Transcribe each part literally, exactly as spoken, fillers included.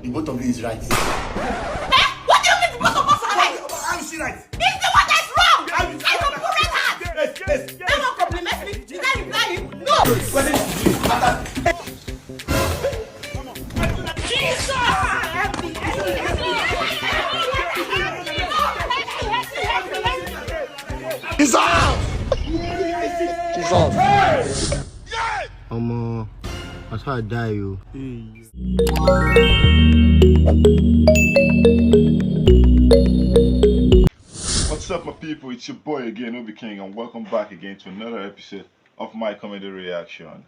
The both of you is right. Eh? What do you mean the both of us are right? How is she right? He's the one that's wrong. How is she I will right? Put red hat. Yes, yes, yes. That one compliment me. Did I reply him? No. What is this? Jesus! Jesus! Omo, I try die you. What's up, my people? It's your boy again, Obi King, and welcome back again to another episode of my comedy reaction.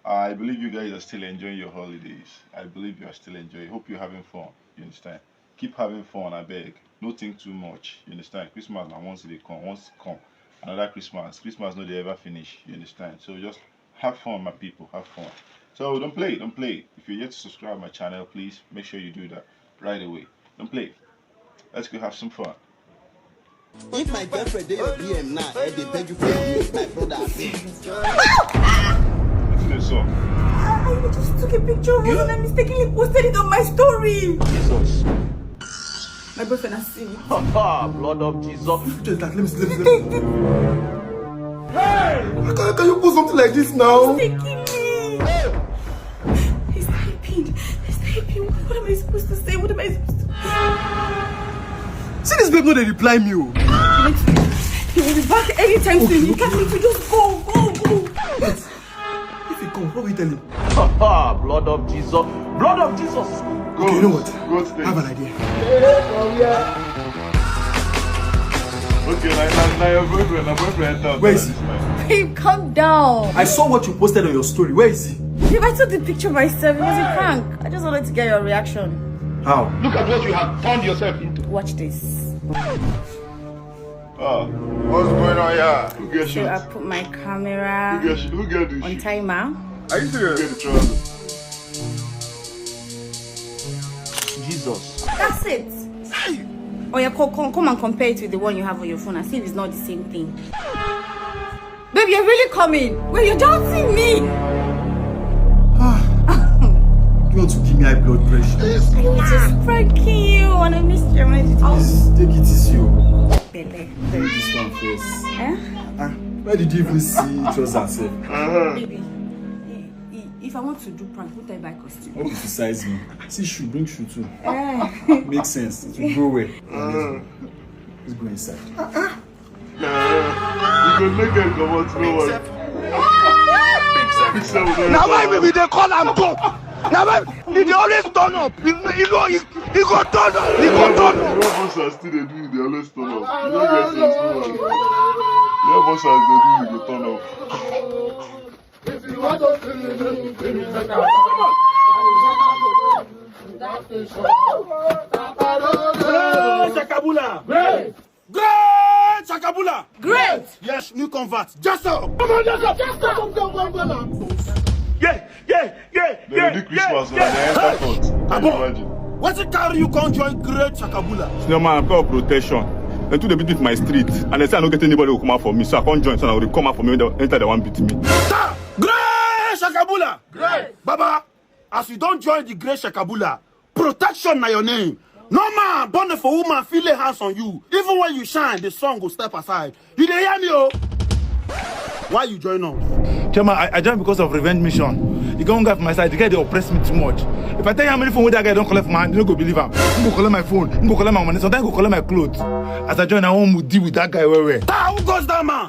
I believe you guys are still enjoying your holidays. I believe you are still enjoying. Hope you're having fun. You understand? Keep having fun, I beg. No think too much. You understand? Christmas na once they come, once come. Another Christmas. Christmas no dey ever finish. You understand? So just have fun, my people. Have fun. So don't play, don't play. If you're yet to subscribe my channel, please make sure you do that right away. Don't play. Let's go have some fun. If my girlfriend dey your D M now, eh, they beg you for me, my brother, I beg. Listen to this song. I just took a picture of you and I mistakenly posted it on my story. Jesus. My boyfriend has seen it. Blood of Jesus. Just like, let me see, let me see. How can, how can you post something like this now? Mistakenly. He's typing. He's typing. What am I supposed to say? What am I supposed to See this babe, no dey reply me. Oh. He will be back anytime soon. You can't need to just go, go, go. If he comes, what will you tell him? Blood of Jesus. Blood of Jesus. Go. Okay, you know what? Go stay. I have an idea. Okay, now, now, now your boyfriend, my boyfriend enter. Where is he? Babe, calm down. I saw what you posted on your story. Where is he? Babe, I took the picture myself. It was a prank. I just wanted to get your reaction. How? Look at what you have found yourself into. Watch this. Ah, what's going on here? Who gets So I shot? put my camera Who gets, who gets the on shit? Timer. Are you serious? Who get the trouble? Jesus. That's it. Oh yeah, come, come, come and compare it with the one you have on your phone and see if it's not the same thing. Babe, you're really coming. Wait, you're doubting me. You want to give me high blood pressure? I was just pranking you and I missed your message. Please, take it easy. Oh. Belle. Take this one first. Eh? Ah, where did you even see trousers sef? Baby, i- i- if I want to do prank, won't I buy costume? Hope you size me. See shoe, bring shoe too. Eh. Makes sense. It will grow well. Let's go inside. Nah, you go naked, come out, no one. Big seven. Now why we dey call am God? Now why he dey always turn up? He, he go he, he go turn up. He go turn up. Your boss as still dey do, you dey always turn up. You don't get sense, no one. Your boss as dey do, you go turn up. Great Shakabula! Great! Great Shakabula! Great! Yes, new convert. Just up! Come on, just up! Just up! Go, go, go, go now! Yeah, yeah, yeah, They dey do Christmas now, they enter court. Can you imagine? Wetin carry you come join Great Shakabula? Senior man, I'm called protection. Dem too dey beat me for my street, and they say I no get anybody who come out for me, so I come join, so I will come out for me when they enter, they wan beat me. Sir! Great Shakabula! Great! Baba, as you don join the Great Shakabula, protection na your name. No man born for woman fit lay hands on you. Even when you shine, the sun go step aside. You dey hear me, oh? Why you join us? Chairman, I, I join because of revenge mission. You go guy for my side, the guy dey oppress me too much. If I tell you how many phone wey that guy don collect for my hand, you no go believe am. He go collect my phone, he go collect my money, sometimes he go collect my clothes. As I join, I wan deal with that guy well well. Ah, who goes that man?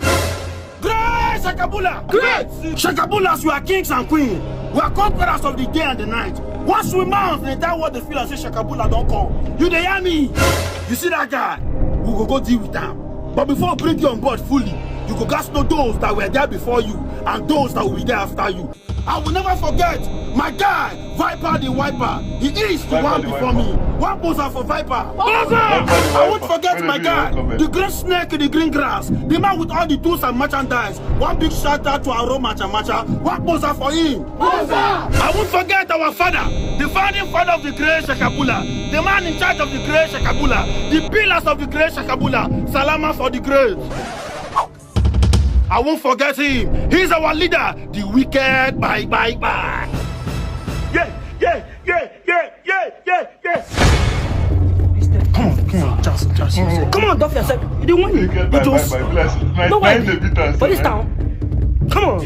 Great Shakabula! Great! Shakabulas, we are kings and queens. We are conquerors of the day and the night. Once we mount, the entire world dey feel as if Shakabula don come. You dey hear me? You see that guy? We go go deal with am. But before we bring you on board fully, you go gats know those that were there before you and those that will be there after you. I will never forget my guy, Viper the Wiper. He is the Viper one the before Wiper. Me. One poser for Viper. Viper the I won't Wiper. Forget Where my the guy, people the great snake in the green grass, the man with all the tools and merchandise. One big shout out to Aro Macha Macha. One poser for him. I won't forget our father, the founding father of the great Shakabula, the man in charge of the great Shakabula, the pillars of the great Shakabula. Salama for the great. I won't forget him. He's our leader, the wicked bye bye bye. Yeah, yeah, yeah, yeah, yeah, yeah, yeah. Come on, duff yourself. You dey whine me. You just no whine. For this town. Come on.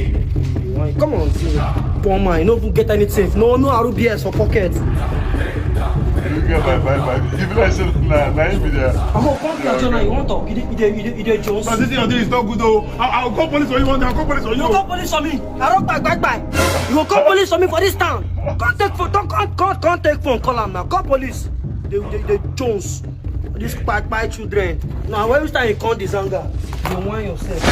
Come on. Poor man, you no even get anything. No, no R B S for pocket. You get my bye bye. You be like say na na him be there. I'm gonna come to your channel. You want talk? You dey you dey you dey you dey Jones. No, this thing you dey is not good o. I I will call police for you one day. I will call police for you. You go call police for me. I don kpai kpai kpai. You go call police for me for this town. Come take phone. Come come come come take phone. Call am now. Call police. Dey dey dey Jones. This kpai kpai children. Now when you start you come the zanga. You dey whine yourself.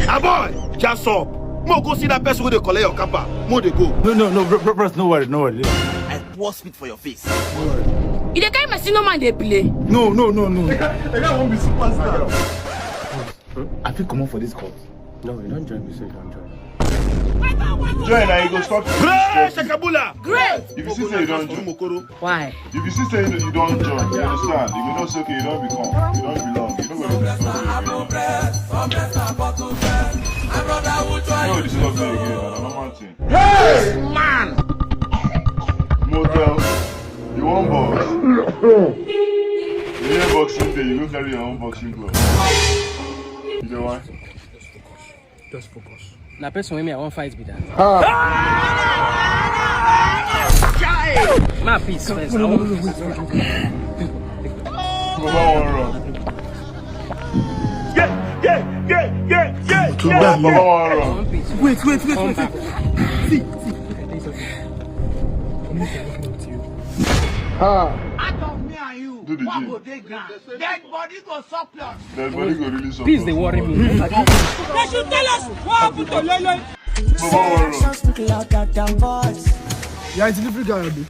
Ah boy, just up. Mo go see that person wey dey collect your kappa. Mo dey go. No, no, no, bro, bro, bros, no worry, no worry. I pour spit for your face. You dey carry my senior man dey play. No, no, no, no. The guy won't be superstar. I fit comot for this court. No, you don't join me, so you don't join. Join, na you go stop. Great, Shakabula. Great. If you see say you don join, Mokoro. Why? If you see say you don join, you understand? You go know say okay, you don become, you don belong. You no go dey disturb me again. You no go disturb me again. Na normal thing. Hey man! Motel, you wan box? You hear boxing day, you go carry your own boxing glove. You dey why? Just focus. Na person wey me I wan fight be that. Ah! My peace first. I wan. Baba wan run. Yeah, yeah, yeah, yeah, yeah, yeah. Baba wan run. Wait, wait, wait, wait, wait. See, see. Ah. Out of me and you, what go dey ground? Dead body go suck blood. Dead body go really suck blood. Peace dey worry me. They should tell us what happened to Lele. Baba wan run. Actions look louder than voice. You are a delivery guy, abi?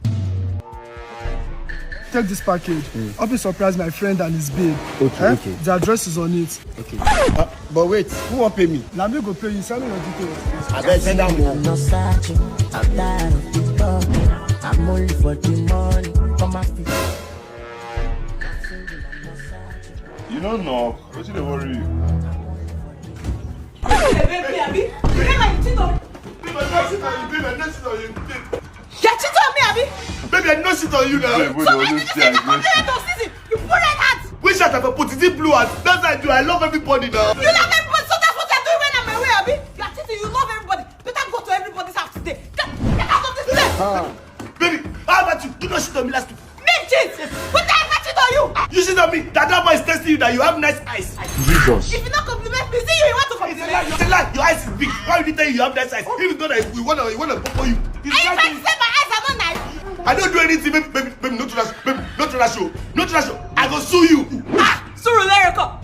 Take this package. Help me surprise my friend and his babe. Okay, okay. The address is on it. Okay. Uh, but wait, who wan pay me? Na me go pay you. Send me your details. Abeg send am o. I'm not searching. I'm tired of the talking. I'm only for the money. Come and feel. You no knock. Wetin dey worry you? Baby, abi? You never cheat on me. Babe, I no cheat on you, babe. I no cheat on you, babe. You cheat on me, abi? Baby, I no cheat on you now. Babe, so why did you say the compliment of season? You put red hat. Which hat have I put? Is it blue hat? That's what I do. I love everybody now. You love everybody, so that's what you're doing when I'm away, abi? You are cheating. You love everybody. Better go to everybody's house today. Get, get out of this place. Ah. Baby, how about you? You no cheat on me last week. Me cheat? What the hell cheat on you? You cheat on me. That that boy is testing you that you have nice eyes. Jesus. If you no compliment me, see you, you want to compliment me? It's a lie. It's a lie. Your eyes is big. Why would he tell you you have nice eyes? If you know that we wanna, we wanna popo you. Are you trying to say my eyes are not nice? I don't do anything, baby, baby, baby, no to that, baby, no to that show, no to that show. I go sue you. Ah, sue Lerico.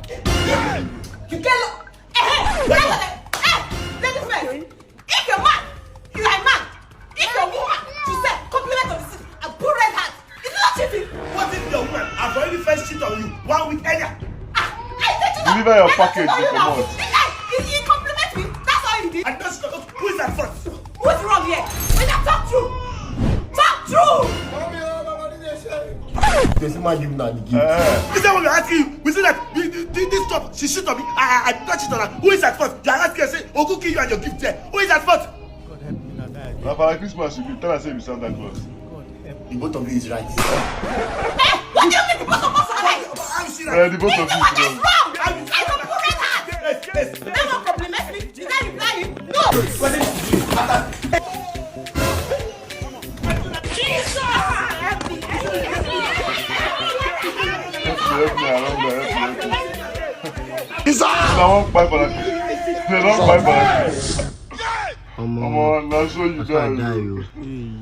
You get lo-, eh, eh, eh, eh, let me first. If your man, you are a man. If your woman, she said compliment of the season and put red hat, is it not cheating? What if your woman have already first cheat on you one week earlier? Ah, I said to Deliver your package, you comot. This guy, he, he compliment me. That's all he did. I just, who is at fault? Who's wrong here? When I talk true, talk true. There's a man give na the gift. Eh. This is what we're asking you. We say that the, the, the, this stuff, she shoot on me. I, I, I did not cheat on her. Who is at fault? You are asking, say, Ogu kill you and your gift there. Who is at fault? God help me na die. Na Father Christmas you be tell am say you be Santa Claus. God help me. The both of you is right. Eh, what do you mean the both of us are right? How is she right? Eh, the both of you is wrong. How is she right? Yes, yes. Now you compliment me. Did I reply you? No. What is this? Jesus! Help me, help me, help me. Help me, help me, help me. They don kpai for that. They don kpai for that. Omo, na so you die o.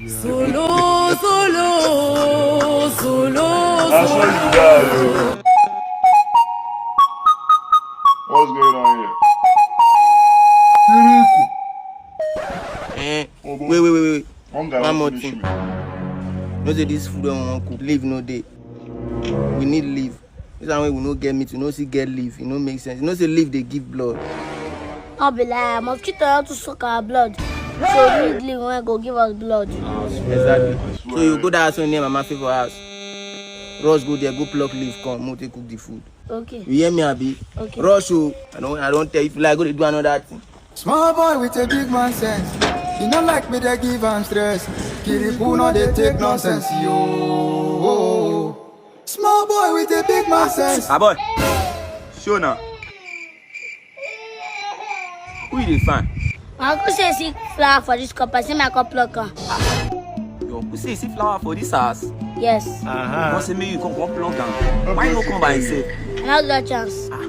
Solo, solo, solo, solo. Na so you die o. What's going on here? Eh, wait, wait, wait, wait. One more thing. Know say this food wey we wan cook, leaf no dey. We need leaf. This one wey we no get meat, we no still get leaf. E no make sense. You know say leaf dey give blood. No be lie, mosquito don too suck our blood. So we need leaf wey go give us blood. Exactly. So you go that house wey near Mama Favour house. Rush go there, go pluck leaf come, make we take cook the food. Okay. You hear me, abi? Okay. Rush o. I don, I don tell you, if you like, go dey do another thing. Small boy with a big man sense. He no like me, they give am stress. Kiriku no dey take nonsense, yo. Small boy with a big man sense. Ah boy, show now. Who you dey find? My uncle say see flower for this cup, I say my cup pluck am. Your uncle say see flower for this house? Yes. Uh-huh. He say make you come, come pluck am. Why you no come by yourself? I no get chance. Ah,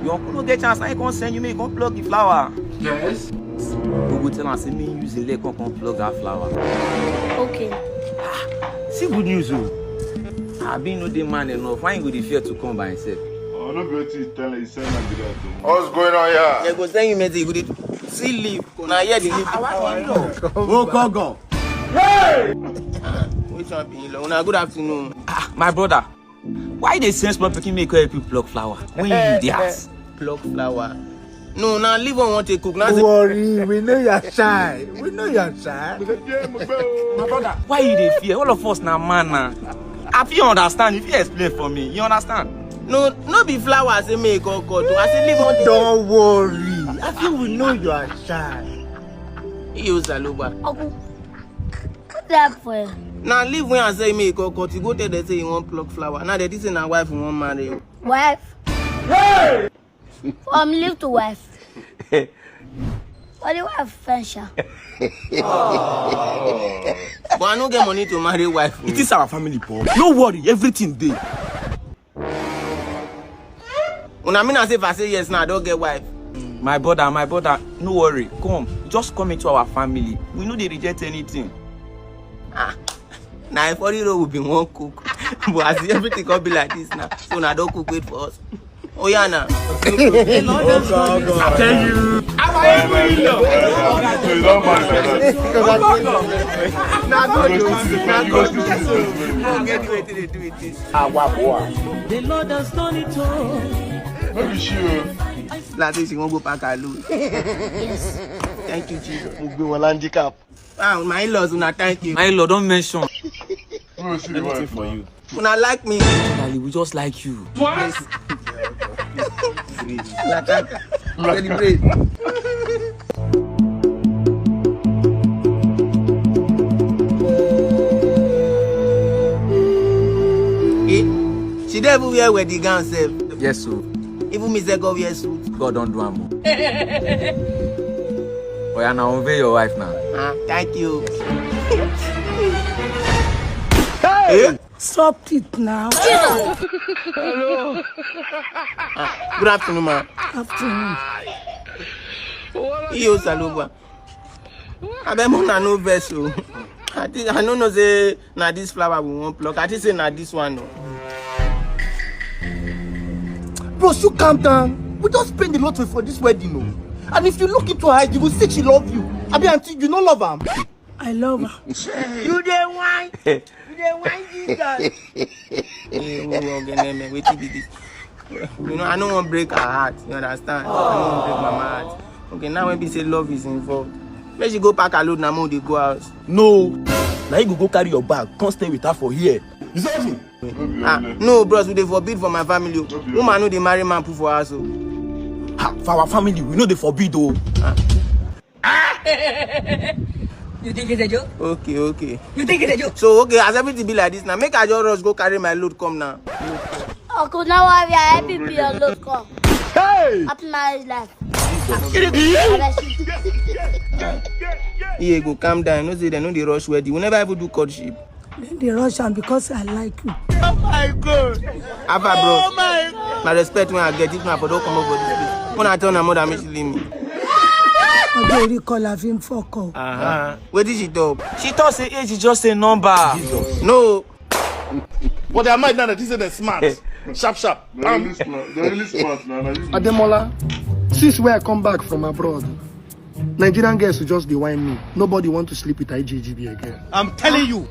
your uncle no get chance, now he come send you make you come pluck the flower. Yes. We go tell am say make you use him leg come, come pluck that flower. Okay. Ah, see good news o. Abi no dey man enough. Why you go dey fear to come by himself? Oh, no be wetin you tell her, you send am be that o. What's going on here? They go send you message, you go dey see leave. Una hear the leave. Oh, go, go. Hey! Which one be you? Una good afternoon. Ah, my brother, why you dey send small pikin make help you pluck flower when you dey house? Pluck flower. No, now leave one want to cook. Now No worry, we know you're shy. We know you're shy. My brother, why you dey fear? All of us na man na. I fit understand if you explain for me. You understand? No, no be flower say make e come cut o. I say leave one thing. Don't worry. I think we know you are shy. You Saloba. Uncle, cut that for you. Now leave when I say make e come cut. You go tell them say you wan pluck flower. Now they think say na wife you wan marry o. Wife? From leave to wife. But the wife fence her. But I no get money to marry wife. It is our family, Paul. No worry, everything dey. Una mean as if I say yes now, I don't get wife. My brother, my brother, no worry. Come, just come into our family. We no dey reject anything. Ah, na if only road we bin wan cook. But as everything come be like this now, so una don cook wait for us. Oh yeah, now. I tell you. Now go do, now go do. Get wetin dey do with this. Our boy. The Lord has done it all. No be she o. Like say she wan go pack her load. Yes. Thank you, Jesus. Mo gbé wọn handicap. Ah, my in-laws, una thank you. My in-law don mention. No, see the wife for you. Una like me. Charlie, we just like you. What? Una thank you. Celebrate. Eh? She dey even wear wedding gown sef. Yes, so. Even me sef go wear suit. God don do am o. Oya, na unveil your wife now. Ah, thank you. Hey! Eh? Stop it now. Ah, good afternoon, ma. Afternoon. Iyo Saloba. Abeg, una no vex o. I think, I no know say na this flower we wan pluck. I think say na this one o. Bros, you calm down. We just spend a lot for this wedding o. And if you look into her eyes, you go see she love you. Abi, aunty, you no love am? I love her. You dey whine. You dey whine Jesus. Hey, who wrong name? Wetin be this? You know, I no wan break her heart. You understand? I no wan break mama heart. Okay, now when be say love is involved, make she go pack her load na, make we dey go house. No. Na you go go carry your bag, come stay with her for here. You say wetin? Ah, no, bros, we dey forbid for my family o. Woman no dey marry man put for house o. Ha, for our family, we no dey forbid o. Ah. You think it's a joke? Okay, okay. You think it's a joke? So, okay, as everything be like this now, make I just rush go carry my load come now. Uncle, no worry, I help you be your load come. Hey! Happy marriage life. Here you go, calm down. You know say they no dey rush wedding. We never even do courtship. Dem dey rush am because I like you. Oh my God. Alpha, bro. Oh my God. Na respect wey I get, if na for don comot for this place. Una tell una mother make she leave me. Ojo ori call her, him fuck up. Uh-huh. Wetin she talk? She talk say age is just a number. No. But their mind now, they think say they smart. Sharp, sharp. They're really smart. They're really smart now. Now you Ademola, since where I come back from abroad, Nigerian girls will just dey whine me. Nobody want to sleep with I G G B again. I'm telling you.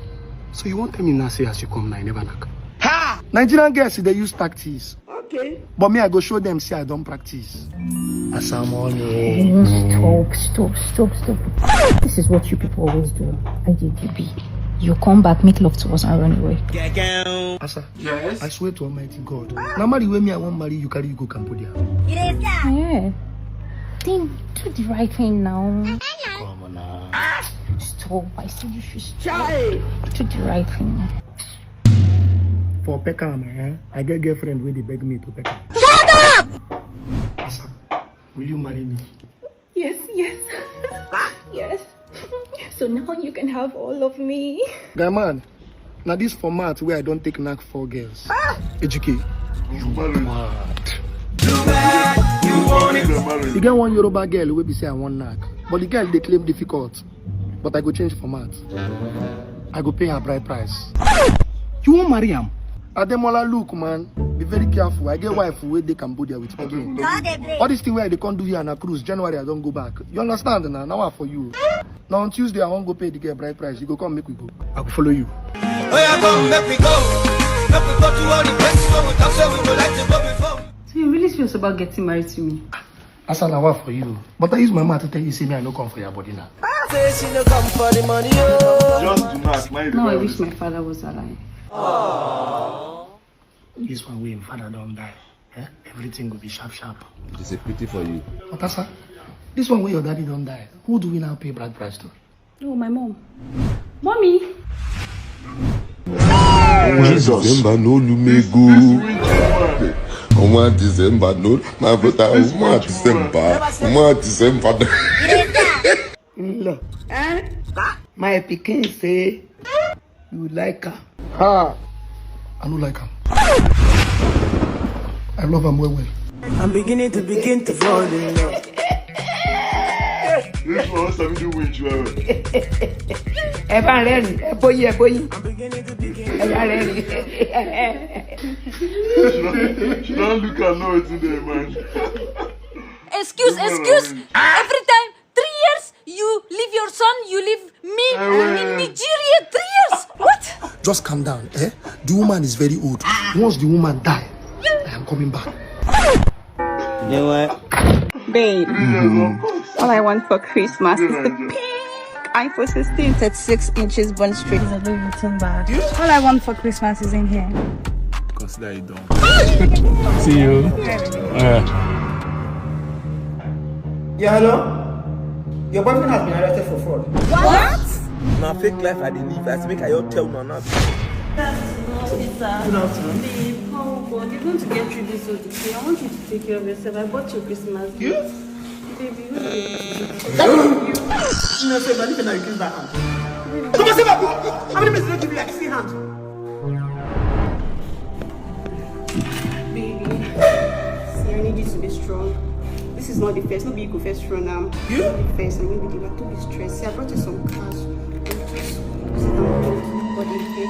So you wan tell me now say as you come now, you never knack? Ha! Nigerian girls, they use tactics. Okay. But me, I go show them say I don practice. Asamoni. Stop, stop, stop, stop. This is what you people always do. I G G B. You come back, make love to us and run away. Asa, Yes. I swear to Almighty God. Na marry wey me I wan marry you, carry you go Cambodia. Yeah. Then do the right thing now. Come on now. Stop. I said you should stop. Do the right thing. For Peckham, eh? I get girlfriend wey dey beg me to Peckham. Asa, will you marry me? Yes, yes. Yes. So now you can have all of me. Guy man, na this format wey I don take knack four girls. Ejike, you mad. E get one Yoruba girl wey be say I wan knack, but the girl dey claim difficult. But I go change format. I go pay her bride price. You wan marry am? Ademola, look, man, be very careful. I get wife wey dey Cambodia with pikin. All this thing wey I dey come do here na cruise. January I don go back. You understand na? Now I for you. Now on Tuesday I wan go pay the girl bride price. You go come make we go. I go follow you. Oya, come, make we go. Make we go to all the places where we talk say we go like to go before. So you really serious about getting married to me? Asala, what for you? But I use my mouth to tell you, say me, I no come for your body now. Say she no come for the money, oh. Just do not mind. No, I wish my father was alive. This one wey him father don die. Eh? Everything go be sharp sharp. It's a pity for you. But Asa, this one wey your daddy don die, who do we now pay bride price to? Oh, my mom. Mommy! Jesus. December no lumego. Ọnwa December no, my brother, ọnwa December, ọnwa December. Look, eh? My pikin say you like her. Ha! I no like am. I love am well well. I'm beginning to begin to fall in love. This one sabi do witch well. Ẹ bá rẹ́rìn, ẹ bóyí, ẹ bóyí. I'm beginning to begin. Ẹ bá rẹ́rìn. She don, she don look and know wetin dey mind. Excuse, excuse. Every time, three years, you leave your son, you leave me in Nigeria, three years. What? Just calm down, eh? The woman is very old. Once the woman die, I am coming back. Babe, all I want for Christmas is the pink iPhone sixteen, thirty-six inches, Bond Street. It's a Louis Vuitton bag. All I want for Christmas is in here. Consider it done. See you. Yeah. Yeah, hello? Your boyfriend has been arrested for fraud. What? Na fake life I dey live. I say make I just tell una now. Good afternoon, sir. Good afternoon. Babe, come on, you're going to get through this whole thing. I want you to take care of yourself. I bought you Christmas gift. Baby, who do you want to give it to? You know, say, if I leave now, you kiss that hand. Come on, say, baby. How many minutes did I give you? I kiss the hand. Baby, see, I need you to be strong. This is not the first. No be you go first run am. You? Not the first, and you be the one to be stressed. See, I brought you some cash. Just sit down, body, okay?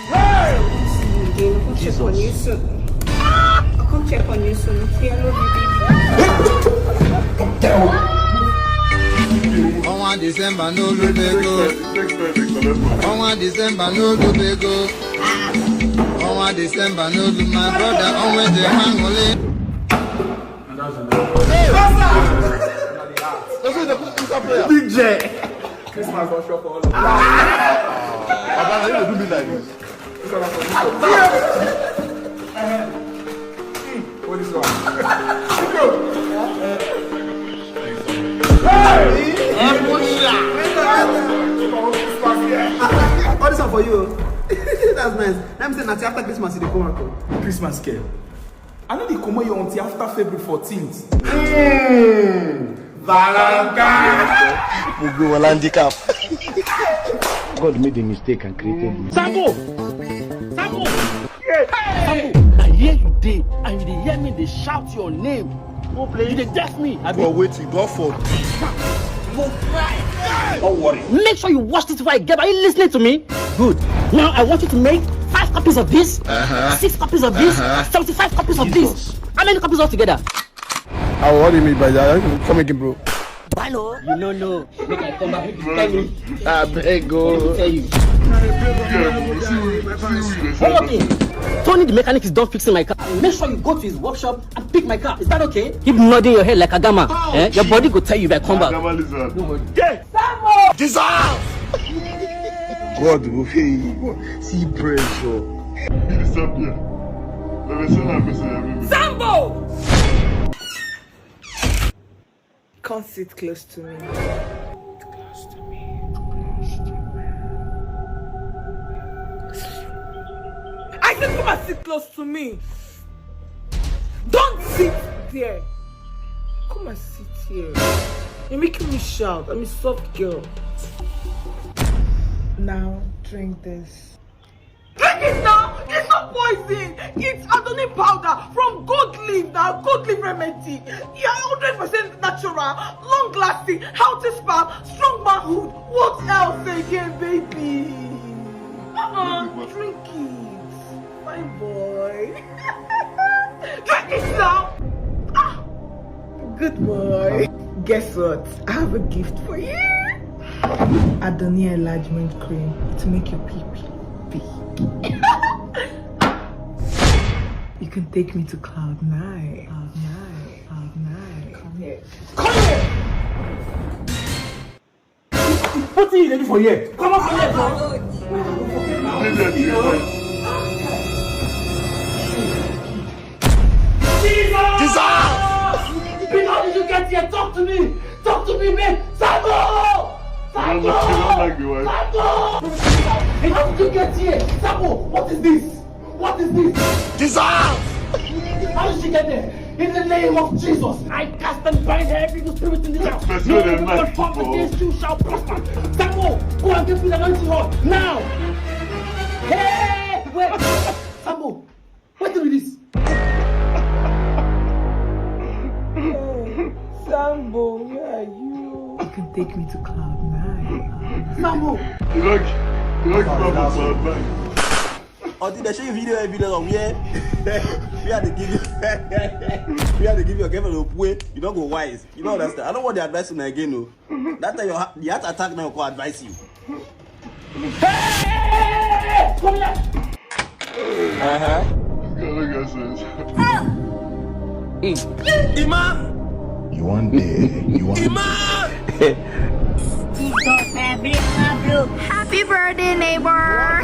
Hey! I'll come check on you soon. I'll come check on you soon, okay? I love you, baby. Ọnwa December no lumego. Ọnwa December no lumego. Ọnwa December no lu, my brother, always dey hang ole. Big J. Christmas don show for all of us. Baba, na you dey do me like this. What is wrong? Hey! All this one for you. That's nice. Let me say, na till after Christmas you dey come out. Christmas care. I no dey comot here until after February fourteenth. Mm. Valentine. Mo gbé wọn handicap. God made a mistake and created me. Sambo! Sambo! Sambo! Na here you dey and you dey hear me dey shout your name. You dey test me, abi? But wait, you go for. Don't worry. Make sure you watch this before I get. Are you listening to me? Good. Now I want you to make five copies of this, uh-huh, six copies of this, uh-huh, seventy-five copies of this. Jesus. How many copies altogether? Oh, what do you mean by that? Come again, bro. Balo, you no know. Make I come back. Tell me. I beg, go. Let me tell you. Okay. Tony the mechanic is done fixing my car. Make sure you go to his workshop and pick my car. Is that okay? Keep nodding your head like Agama. Eh? Your body go tell you if I come back. Agama lizard. No worry. Yeah. Jesus! God will pay you. See pressure. He disappear. Let me send a message everywhere. Sambo! Come sit close to me. Close to me. Close to me. I Say, come and sit close to me. Don't sit there. Come and sit here. You're making me shout. I'm a soft girl. Now, drink this. Drink it now. It's not poison. It's Adonis powder from goat leaf. Now, goat leaf remedy. Yeah, hundred percent natural, long lasting, healthy sperm, strong manhood. What else again, baby? Uh-uh. Drink it. Fine boy. Drink it now. Ah, good boy. Guess what? I have a gift for you. Adonia enlargement cream to make your pee pee big. You can take me to cloud nine. Cloud nine. Cloud nine. Come here. Come here. Wetin you dey do for here? Come out for here, bro. Jesus! Jesus! How did you get here? Talk to me. Talk to me, man. Sabo! Sabo! Sabo! How did you get here? Sabo, what is this? What is this? Jesus! How did she get there? In the name of Jesus, I cast and bind every evil spirit in this house. No weapon formed against you shall prosper. Sabo, go and get me the anointing oil now. Hey, wait. Sabo, what do this? Sambo, where are you? You can take me to cloud nine. Sambo! You like, you like Sambo, Sambo. Until they show you video evidence of where, where they give you, where they give your girlfriend a way, you don't go wise. You don't understand. I don't want the advice from again, no. That time your ha-, the heart attack now go advise you. Hey! Come here! Uh-huh. This guy no get sense. Ima! You want there? You want Ima! Happy birthday, neighbor.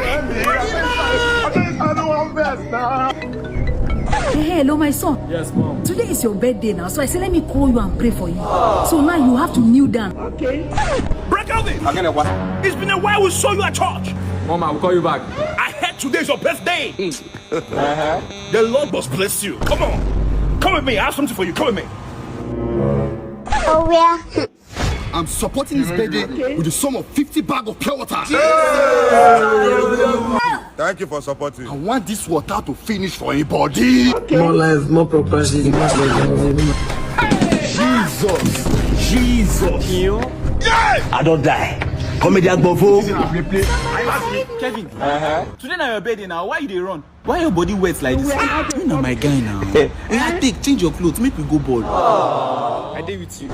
Hey, hello, my son. Yes, mom. Today is your birthday now, so I say let me call you and pray for you. So now you have to kneel down. Okay. Break out this. It's been a while we saw you at church. Mom, I will call you back. I heard today is your birthday. Uh-huh. The Lord must bless you. Come on. Come with me. I have something for you. Come with me. Oh, yeah. I'm supporting his birthday with the sum of fifty bag of pure water. Thank you for supporting. I want this water to finish for him body. More life, more property, more life. Jesus, Jesus. I don't die. Comedy Agbofo. Kevin, today na your birthday now. Why you dey run? Why your body wet like this? You na my guy now. Oya, take, change your clothes, make we go ball. I dey with you.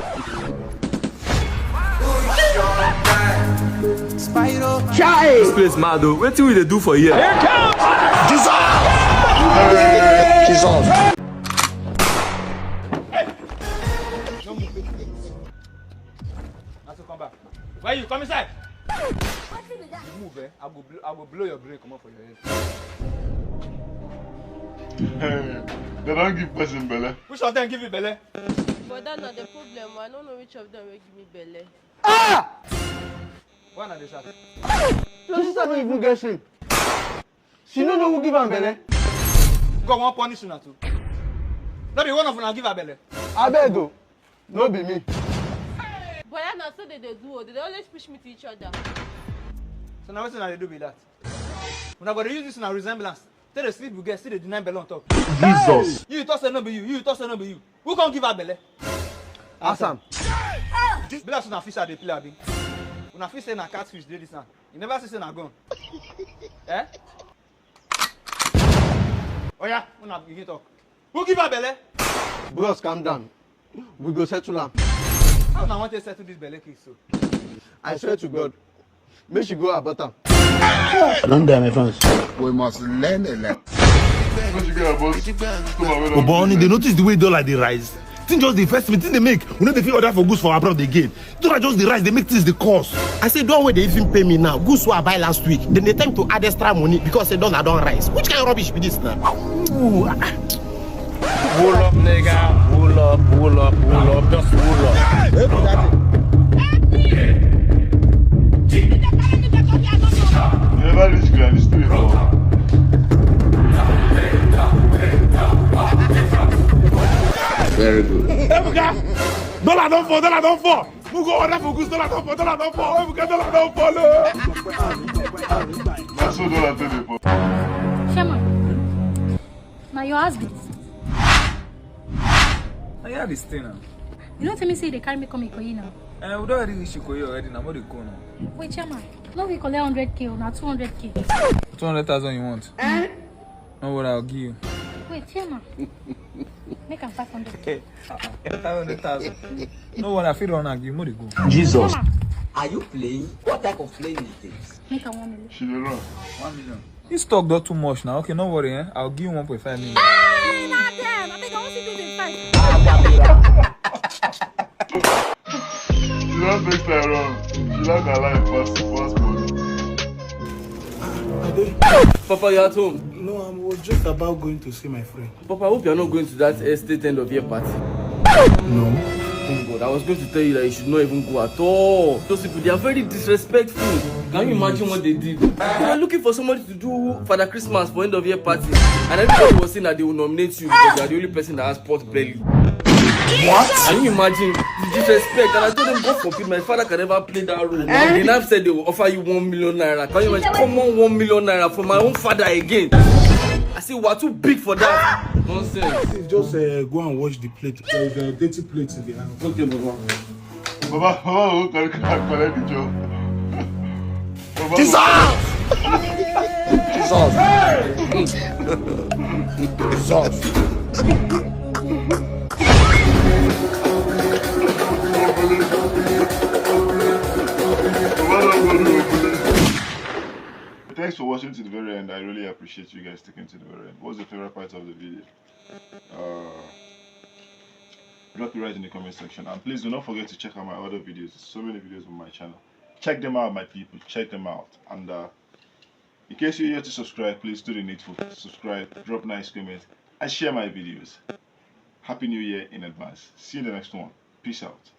Chai! This place mad o. Wetin we dey do for here? Jesus! Jesus! Why you come inside? Wetin be that? You move, eh? I go blow, I go blow your brain comot for your head. They don't give person belle. Which of them give you belle? But that not the problem. I don't know which of them will give me belle. Ah! Why not dey shout? Your sister no even get shame. She no know who give am belle. God wan punish una too. No be one of una give her belle. Abeg o, no be me. Boya, na so they dey do o. They dey always push me to each other. So na wetin una dey do be that? Una go dey use this una resemblance take dey sleep with girls, still dey deny belle on top. Jesus. You talk say no be you. You talk say no be you. Who come give her belle? Ask am. Be like una feel say I dey play, abi? Una feel say na catfish dey this one. You never see say na gun. Eh? Oya, una begin talk. Who give her belle? Bros, calm down. We go settle am. How una wan take settle this belle case so? I swear to God, make she go abort am. I don die, my friends. We must learn a lesson. When she go abort, come and wait. Oh, but honey, they notice the way dollar dey rise. Thing just dey first me, thing dey make we no dey fit order for goods for abroad again. Dollar just dey rise, dey make things dey cost. I say, don wey dey even pay me now. Goods wey I buy last week, then dey time to add extra money because say dollar don rise. Which kind of rubbish be this now? Ooh, ah. Pull up, nigga. Pull up, pull up, pull up. Just pull up. Hey, put that thing. You never reach Granny Street, bro. Ebuka, dollar don fall, dollar don fall. Who go order for goods? Dollar don fall, dollar don fall. Ebuka, dollar don fall. Oh. Na so dollar take dey fall. Chairman, now your house be this. I hear this thing now. You don't tell me say they carry me come Ikoyi now. Eh, we don already reach Ikoyi already. Now what dey go now? Wait, chairman. No, we collect hundred k or na two hundred k. Two hundred thousand you want? No worry, I'll give you. Wait, chairman. Make am five hundred k. Five hundred thousand. No worry, I fit run and give you. More dey go. Jesus. Chairman, Are you playing? What type of playing is this? make am one million. She dey run. One million. This talk don too much now. Okay, no worry, eh? I'll give you one point five million. Hey, not them. I think I want to do the five. She don take time run. She like her life pass pass money. Ade, Papa, you're at home. No, I was just about going to see my friend. Papa, I hope you're not going to that estate end of year party. No. Oh God, I was going to tell you that you should not even go at all. Those people, they are very disrespectful. Can you imagine what they did? They were looking for somebody to do Father Christmas for end of year party. And everybody was saying that they will nominate you because you are the only person that has pot belly. What? Can you imagine the disrespect? And I told them, God forbid, my father can never play that role. They now said they will offer you one million naira. Can you imagine? Common one million naira for my own father again. I say, we're too big for that. Nonsense. Please just uh, go and wash the plate. There is a dirty plate in the house. Okay, Baba. Baba, Baba, who can can collect the job? Baba, Jesus! Jesus! Jesus! Thanks for watching to the very end. I really appreciate you guys sticking to the very end. What's your favorite part of the video? Uh, drop it right in the comment section. And please do not forget to check out my other videos. So many videos on my channel. Check them out, my people. Check them out. And uh, in case you're yet to subscribe, please do the needful. Subscribe, drop nice comments, and share my videos. Happy New Year in advance. See you in the next one. Peace out.